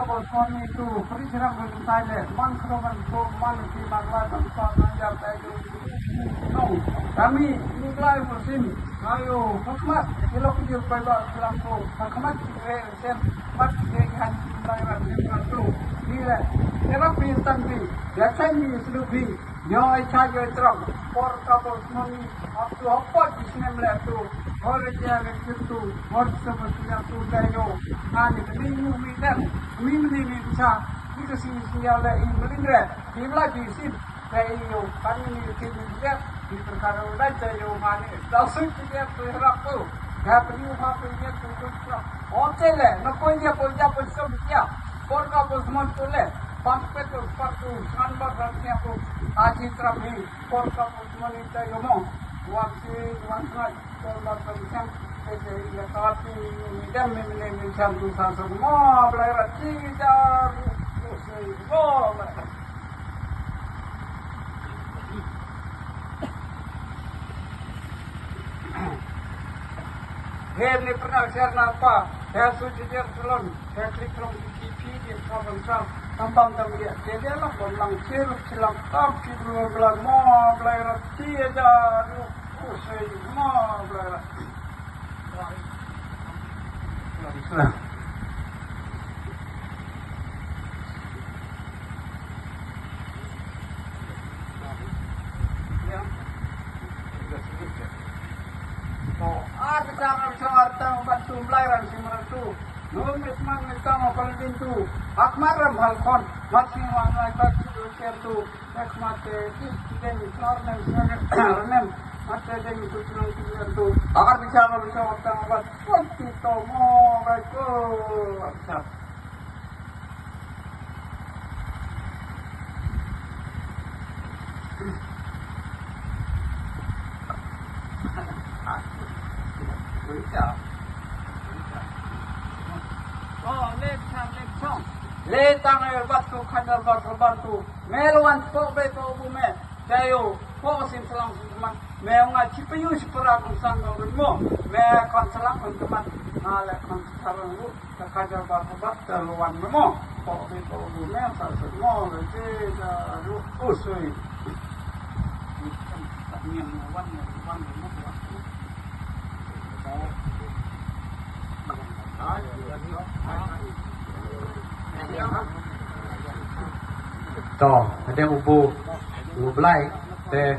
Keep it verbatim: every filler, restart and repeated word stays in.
ka bor soni tu, peri serang ko sai le, man kro man ko, man ki man la tam sa na ya tai tu. No, kami ni lai musim, ayo, hikmat, kilo kilo pai ba selang ko, hikmat ki re sen, mat ki re han ki lai rat sen rat tu. Ni le, ni rat pi tan pi, ya kan ni selu pi, yo ai cha yo trong, por ka bor soni, Ap tu hapot di snem le tu. Hor dia le tu. Hor sama dia tu da yo. Ani kami mu mi dan. Mi meni mi bisa. Kita sini sini le i melindre. Di la di sin. Da yo. Kami ni ke di dia. Di perkara udah da yo mani. Da su di dia tu harap tu. Da peni ha peni tu tu. Ote le. Na pun dia pun dia pun sem dia. Por ka pun semon tu le. Pas petu pas tu. San bar ran dia tu. Aji terapi. Por ka pun semon ni da yo mo. Wan si wan ngai. Por ka pun semon. Ese ya ka ti ni dem ni ni ni jam tu san so mo. Blai ra ti da. Mo. Hem ni pernah share napa? Hem su jidir telon. Hem klik telon di T V di Instagram. Tampang tam dia. Dia dia lah pon lang share silam tam ki dulu belah mo belai rati aja. Aduh, pusing mo belai rati. Ar bitar ar bitar tang ban tumblai ran sim ran tu. Nun mitman mitang apal din tu. Akmar ram halkon. Mat sing wan lai bat tu ker tu. Ek mate ki den tor nem nem. Mate den tu tu tu tu. Ar bitar ar bitar tang bat. Wan tu to mo bai ko. Ar bitar. Le tang e batu khadar batu batu. Mel wan po be po bu me. Jayo po sin selang sin teman. Me nga cipayu sipara kong sang kong mo. Me kon selang kong teman. Nga le kon selang lu. Ka khajar ba ka ba ka ruan mo. Ko bi ko bu ne sa sa mo le je da ru u sui. Ni kan ta niam mo wan mo wan mo wan. To, ada ubu, ubu belai, te.